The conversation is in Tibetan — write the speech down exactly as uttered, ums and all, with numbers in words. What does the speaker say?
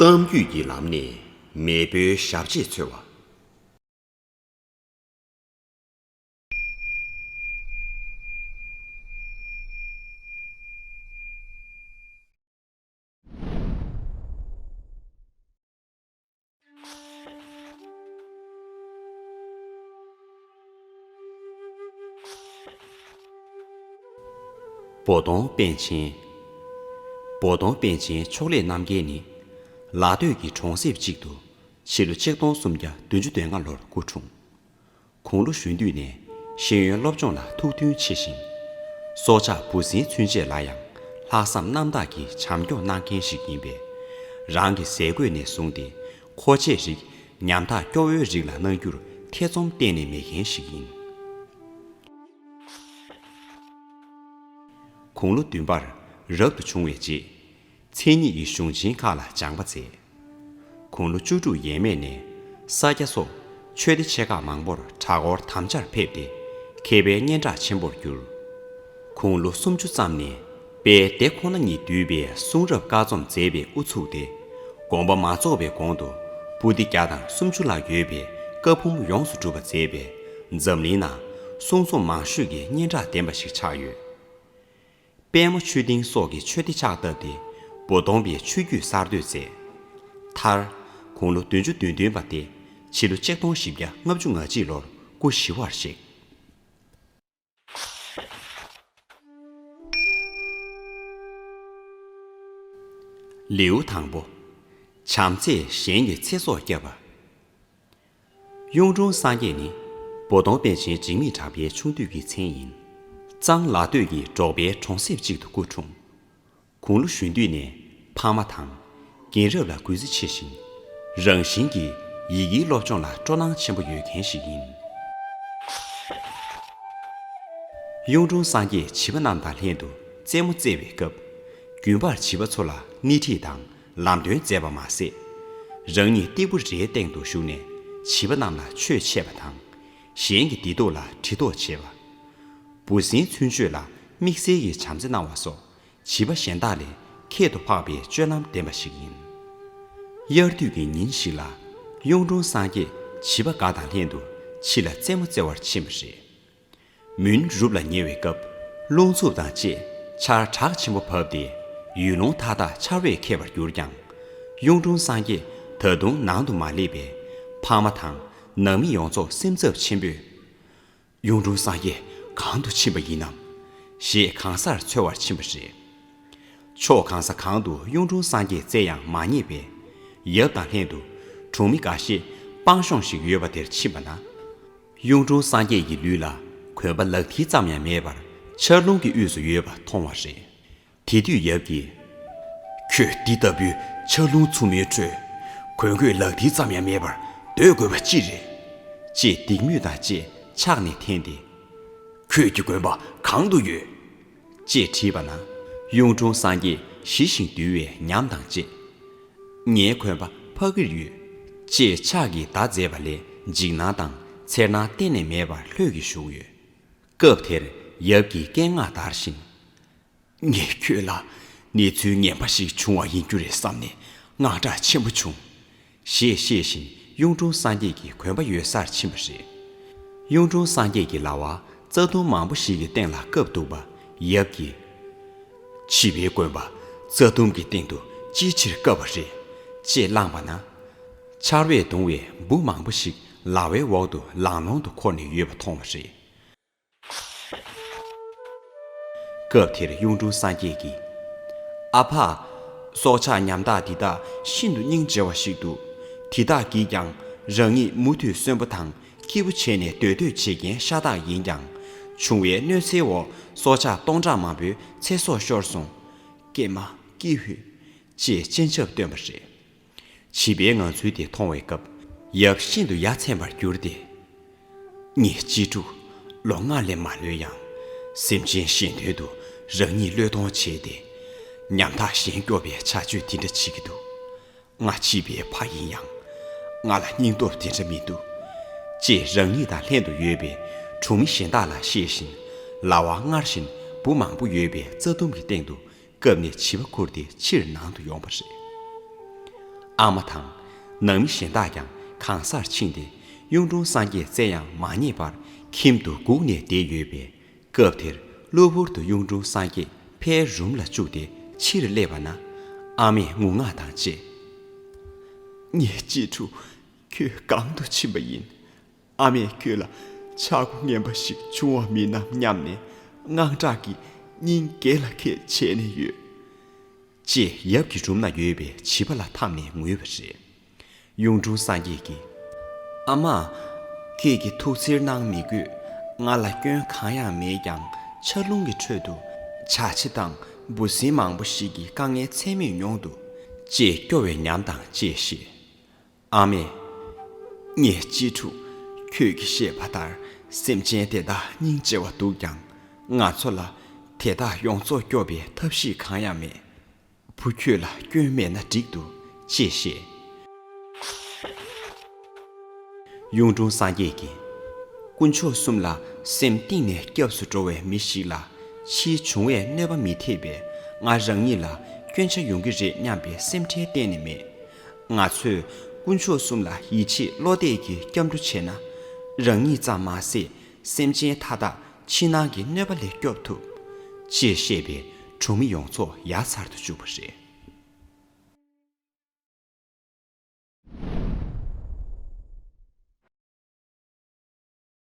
གཏམ་རྒྱུད་ཀྱི་ལམ་ནས་མེས་པོའི་ཞབས་རྗེས་འཚོལ་བ། བོ་དོང་པཎ་ཆེན། བོ་དོང་པཎ་ཆེན་ཕྱོགས་ལས་རྣམ་རྒྱལ་ནི། ལ་སྟོད་ཀྱི་གྲོང་གསེབ་ཅིག་ཏུ་ཕྱི་ལོ་ཆིག་སྟོང་སུམ་བརྒྱ་བདུན་ཅུ་དོན་ལྔ་ལོར་སྐུ་འཁྲུངས། དགུང་ལོ་གཞོན་དུས་ནས་ཤེས་ཡོན་སློབ་སྦྱོང་ལ་ཐུགས་མཐུན་ཆེ་ཞིང་། སྲོག་ཆགས་འབུ་སྲིན་ཚུན་ཆད་ལ་ཡང་ལྷག་བསམ་རྣམ་དག་གིས་བྱམས་སྐྱོང་གནང་མཁན་ཞིག་ཡིན་པས། རང་གི་ཟས་གོས་ནས་བཟུང་སྟེ་མཁོ་ཆས་རིགས་ཉམ་ཐག་སྐྱོ་བོའི་རིགས་ལ་གནང་རྒྱུར་ཐེ་ཚོམ་གཏན་ནས་མེད་མཁན་ཞིག་ཡིན། དགུང་ལོ་བདུན་པར་རབ་ཏུ་བྱུང་བའི་རྗེས། མཚན་ཉིད་ཀྱི་གཞུང་ཆེན་ཁག་ལ་སྦྱངས་པ་མཛད། དགུང་ལོ་བཅུ་དྲུག་ཡས་མས་ནས་ས་སྐྱ་སོགས་ཆོས་སྡེ་ཆེ་ཁག་མང་པོར་གྲྭ་སྐོར་དམ་བཅར་ཕེབས་ཏེ་མཁས་པའི་སྙན་གྲགས་ཆེན་པོར་གྱུར། དགུང་ལོ་སུམ་ཅུ་ཙམ་ནས་དཔལ་དེ་ཁོ་ན་ཉིད་འདུས་པའི་གསུང་རབ་བཀའ་རྩོམ་མཛད་པའི་དབུ་ཚུགས་ཏེ། དགོངས་པ་མ་རྫོགས་པའི་གོང་དུ་པོ་ཏི་བརྒྱ་དང་སུམ་ཅུ་ལྷག་ཡོད་པའི་བཀའ་འབུམ་ཡོངས་སུ་གྲུབ་པ་མཛད་པས། འཛམ་གླིང་ན་གསུང་རྩོམ་མང་ཤོས་ཀྱི་སྙན་གྲགས་ལྡན་པ་ཞིག་ཆགས་ཡོད། པད་མ་ཆོས་སྡིངས་སོགས་ཀྱི་ཆོས་སྡེ་ཕྱག་བཏབ་སྟེ་བོ་དོང་པའི་ཆོས་བརྒྱུད་གསར་གཏོད་མཛད། མཐར། དགུང་ལོ་བདུན་ཅུ་དོན་བདུན་པ་སྟེ་ཕྱི་ལོ་ཆིག་སྟོང་བཞི་བརྒྱ་ལྔ་བཅུ་ང་གཅིག་ལོར་སྐུ་ཞི་བར་གཤེགས། ལེའུ་དང་པོ། བྱམས་བརྩེས་གཞན་གྱི་ཚེ་སྲོག་བསྐྱབས་པ། གཡུང་དྲུང་སངས་རྒྱས་ནི་བོ་དོང་པཎ་ཆེན་འཇིགས་མེད་གྲགས་པའི་ཆུང་དུས་ཀྱི་མཚན་ཡིན། གཙང་ལ་སྟོད་ཀྱི་འབྲོག་པའི་གྲོང་གསེབ་ཅིག་ཏུ་སྐུ་འཁྲུངས། དགུང་ལོ་གཞོན་དུས་ནས་ཕ་མ་དང་། རྒན་རབས་ལ་གུས་བརྩི་ཆེ་ཞིང་། རང་བཞིན་གྱིས་ཡི་གེའི་སློབ་སྦྱོང་ལ་སྤྲོ་སྣང་ཆེན་པོ་ཡོད་མཁན་ཞིག་ཡིན། གཡུང་དྲུང་སངས་རྒྱས་བྱིས་པ་རྣམས་དང་ལྷན་དུ་རྩེད་མོ་རྩེ་བའི་སྐབས། རྒྱུན་པར་བྱིས་པ་ཚོ་ལ་སྣེ་ཁྲིད་དང་ལམ་སྟོན་མཛད་པ་མ་ཟད། རང་ཉིད་སྟེགས་བུ་རེའི་སྟེང་དུ་བཞུགས་ནས་བྱིས་པ་རྣམས་ལ་ཆོས་འཆད་པ་དང་། གཞན་གྱི་བདེ་སྡུག་ལ་གྲི་ཐོགས་བྱེད་པ། འབུ་སྲིན་ཚུན་ཆད་ལ་དམིགས་བསལ་གྱི་བྱམས་བརྩེ་གནང་བ་སོགས་བྱིས་པ་གཞན་དག་ལས་ཁྱད་དུ་འཕགས་པའི་སྤྱོད་ལམ་ལྡན་པ་ཞིག་ཡིན། དབྱར་དུས་ཀྱི་ཉིན་ཞིག་ལ་གཡུང་དྲུང་སངས་རྒྱས་བྱིས་པ་འགའ་དང་ལྷན་དུ་ཕྱི་ལ་རྩེད་མོ་རྩེ་བར་ཕྱིན་པ་རེད། མུན་རུབ་ལ་ཉེ་བའི་སྐབས། རླུང་འཚུབ་དང་བཅས་ཆར་གྲགས་ཆེན་པོ་བབས་ཏེ་ཡུལ་ལུང་མཐའ་དག་ཆར་བས་ཁེབས་པར་གྱུར་ཀྱང་། གཡུང་དྲུང་སངས་རྒྱས་ད་དུང་ནང་དུ་མ་སླེབས་པས་ཕ་མ་དང་ནང་མི་ཡོངས་རྫོགས་སེམས་འཚབ་ཆེན་པོས། གཡུང་དྲུང་སངས་རྒྱས་གང་དུ་ཕྱིན་པ་ཡིན་ནམ། ཞེས་གང་སར་འཚོལ་བར་ཕྱིན་པ་རེད། ཕྱོགས་གང་ས་གང་དུ་གཡུང་དྲུང་སངས་རྒྱས་བཙལ་ཡང་མ་རྙེད་པས། ཡབ་དང་ལྷན་དུ་གྲོང་མི་འགའ་ཤས་སྤང་གཤོང་ཞིག་ཡོད་པ་དེར་ཕྱིན་པ་ན། གཡུང་དྲུང་སངས་རྒྱས་ཀྱི་ལུས་ལ་གོན་པ་ལག་མཐིལ་ཙམ་ཡང་མེད་པར་ཆར་རླུང་གི་དབུས་སུ་ཡོད་པ་མཐོང་བ་རེད། དེ་དུས་ཡབ་ཀྱིས། ཁྱོད་འདི་ལྟ་བུའི་ཆར་རླུང་འཚུབ་མའི་ཁྲོད། གོན་གོས་ལག་མཐིལ་ཙམ་ཡང་མེད་པར་སྡོད་དགོས་པ་ཅི་རེད། ཅེས་སྡིགས་དམོད་དང་བཅས་ཕྱག་ནས་འཐེན་ཏེ། ཁྱོད་ཀྱི་གོན་པ་གང་དུ་ཡོད། ཅེས་དྲིས་པ་ན། གཡུང་དྲུང་སངས་རྒྱས་ཞི་ཞིང་དུལ་བའི་ཉམས་དང་བཅས། ངའི་གོན་པ་ཕ་གིར་ཡོད། ཅེས་ཕྱག་གིས་བརྡ་མཛད་པ་ལས་འཇིགས་སྣང་དང་འཚེར་སྣང་གཏན་ནས་མེད་པར་ལྷོད་ཀྱིས་བཞུགས་ཡོད། སྐབས་དེར་ཡབ་ཀྱིས་སྐད་ངག་འདར་བཞིན། ངས་ཁྱོད་ལ་གནས་ཚུལ་ངན་པ་ཞིག་བྱུང་བ་ཡིན་རྒྱུ་རེད་བསམ་ནས་དངངས་སྐྲག་ཆེན་པོ་བྱུང་། ཞེས་བཤད་བཞིན་གཡུང་དྲུང་སངས་རྒྱས་ཀྱི་གོན་པ་ཡོད་སར་ཕྱིན་པ་རེད། གཡུང་དྲུང་སངས་རྒྱས་ཀྱི་ལྭ་བ་རྩྭ་ལྡུམ་མང་པོ་ཞིག་གི་སྟེང་ལ་བཀབ་འདུག་པ་ཡབ་ཀྱིས། བྱིས་པའི་གོན་པ་རྩྭ་ལྡུམ་གྱི་སྟེང་དུ་ཅིའི་ཕྱིར་བཀབ་པ་རེད། ཅེས་གླངས་པ་ན། ཆར་བས་གདུང་བའི་འབུ་མང་པོ་ཞིག་ལྭ་བའི་འོག་ཏུ་ལང་ལོང་དུ་འཁོར་ནས་ཡོད་པ་མཐོང་བ་རེད། སྐབས་དེར་གཡུང་དྲུང་སངས་རྒྱས་ཀྱིས། ཨ་ཕ། སྲོག་ཆགས་ཉམ་ཐག་འདི་དག་ཤིན་ཏུ་སྙིང་རྗེ་བ་ཞིག་འདུག། དེ་དག་གིས་ཀྱང་རང་ཉིད་མུ་མཐུད་གསོན་པོ་དང་སྐྱིད་པོ་བྱས་ནས་སྡོད་འདོད་བྱེད་མཁན་ཤ་སྟག་ཡིན་ཀྱང་། བྱུང་བའི་གནོད་འཚེའི་འོག་སྲོག་ཆགས་སྟོང་ཕྲག་མང་པོའི་ཚེ་སྲོག་ཤོར་སོང་། ཀྱེ་མ། ཀྱི་ཧུད། ཅེས་སྤྱན་ཆབ་བཏོན་པ་རེད། བྱིས་པའི་ངང་ཚུལ་དེ་མཐོང་བའི་སྐབས་ཡབ་ཤིན་ཏུ་ཡ་མཚན་པར་གྱུར་ཏེ། ངེད་གཅེས་ཕྲུག་ལོ་ལྔ་ལས་མ་ལོན་ཡང་སེམས་ཅན་གཞན་དོན་དུ་རང་ཉིད་བློས་གཏོང་བྱས་ཏེ། ཉམ་ཐག་གཞན་སྐྱོབ་པའི་བྱ་སྤྱོད་དེ་འདྲ་བྱེད་ཀྱི་འདུག། ང་བྱིས་པའི་ཕ་ཡིན་ཡང་། ང་ལ་སྙིང་སྟོབས་དེ་འདྲ་མི་འདུག། ཅེས་རང་ཉིད་དང་ལྷན་དུ་ཡོད་པའི་གྲོང་མི་གཞན་དག་ལ་བཤད་བཞིན། ལྭ་བ་སྔར་བཞིན་འབུ་མང་པོ་ཡོད་པའི་རྩྭ་ལྡུམ་གྱི་སྟེང་དུ་བཀབ་ནས་བྱིས་པ་ཁུར་ཏེ་ཕྱིར་ནང་དུ་ཡོང་བ་རེད། ཨ་མ་དང་ནང་མི་གཞན་དག་ཀྱང་གང་སར་ཕྱིན་ཏེ། གཡུང་དྲུང་སངས་རྒྱས་བཙལ་ཡང་མ་རྙེད་པར་ཁྱིམ་དུ་སྒུག་ནས་བསྡད་ཡོད་པས། སྐབས་དེར་གློ་བུར་དུ་གཡུང་དྲུང་སངས་རྒྱས་ཕའི་རུམ་ལ་བཅུག་སྟེ་ཕྱིར་སླེབས་པ་ན། ཨ་མས་ངུ་ངག་དང་བཅས། ངའི་གཅེས་ཕྲུག། ཁྱོད་གང་དུ་ཕྱིན་པ་ཡིན། ཨ་མས་ཁྱོད་ལ་ཆག་སྒོ་ངན་པ་ཞིག་བྱུང་བ་མིན་ནམ་སྙམ་ནས། དངངས་སྐྲག་གིས་སྙིང་གས་ལ་གས་བྱས་ནས་ཡོད། ཅེས་ཡབ་ཀྱི་རུམ་ན་ཡོད་པའི་བྱིས་པ་ལ་འཐམས་ནས་ངུས་པ་རེད། གཡུང་དྲུང་སངས་རྒྱས་ཀྱིས། ཨ་མ། ཁྱེད་ཀྱིས་ཐུགས་འཚེར་གནང་མི་དགོས། ང་ལ་སྐྱོན་གང་ཡང་མེད་ཀྱང་། ཆར་རླུང་གི་ཁྲོད་དུ་བྱ་བྱི་དང་འབུ་སྲིན་མང་པོ་ཞིག་གིས་དཀའ་ངལ་ཚད་མེད་མྱོང་འདུག་ཅེས་སྐྱོ་བའི་ཉམས་དང་བཅས་བཤད། ཨ་མས། ངའི་གཅེས་ཕྲུག། ཁྱོད་ཀྱིས་བཤད་པ་ལྟར་སེམས་ཅན་དེ་དག་སྙིང་རྗེ་བ་འདུག་ཀྱང་། ང་ཚོ་ལ་དེ་དག་ཡོངས་རྫོགས་སྐྱོབ་པའི་ཐབས་ཤེས་གང་ཡང་མེད། བུ་ཁྱོད་ལ་སྐྱོན་མེད་ན་འགྲིག་འདུག་ཅེས་བཤད། གཡུང་དྲུང་སངས་རྒྱས་ཀྱིས། དཀོན་མཆོག་གསུམ་ལ་སེམས་གཏིང་ནས་སྐྱབས་སུ་འགྲོ་བའི་མི་ཞིག་ལ། ཕྱིའི་འབྱུང་བས་གནོད་པ་མི་ཐེབས་པས། ང་རང་ཉིད་ལ་སྐྱོན་ཆ་ཡོང་གི་རེད་སྙམ་པའི་སེམས་ཁྲལ་གཏན་ནས་མེད། ང་ཚོས་དཀོན་མཆོག་གསུམ་ལ་ཡིད་ཆེས་བློ་གཏད་ཀྱིས་སྐྱབས་འགྲོ་བྱས་ན། རང་ཉིད་ཙམ་མ་ཟད། སེམས་ཅན་མཐའ་དག་ཕྱི་ནང་གི་གནོད་པ་ལས་སྐྱོབ་ཐུབ། ཅེས་བཤད་པས། གྲོང་མི་ཡོངས་རྫོགས་ཡ་མཚར་དུ་བཅུག་པ་རེད།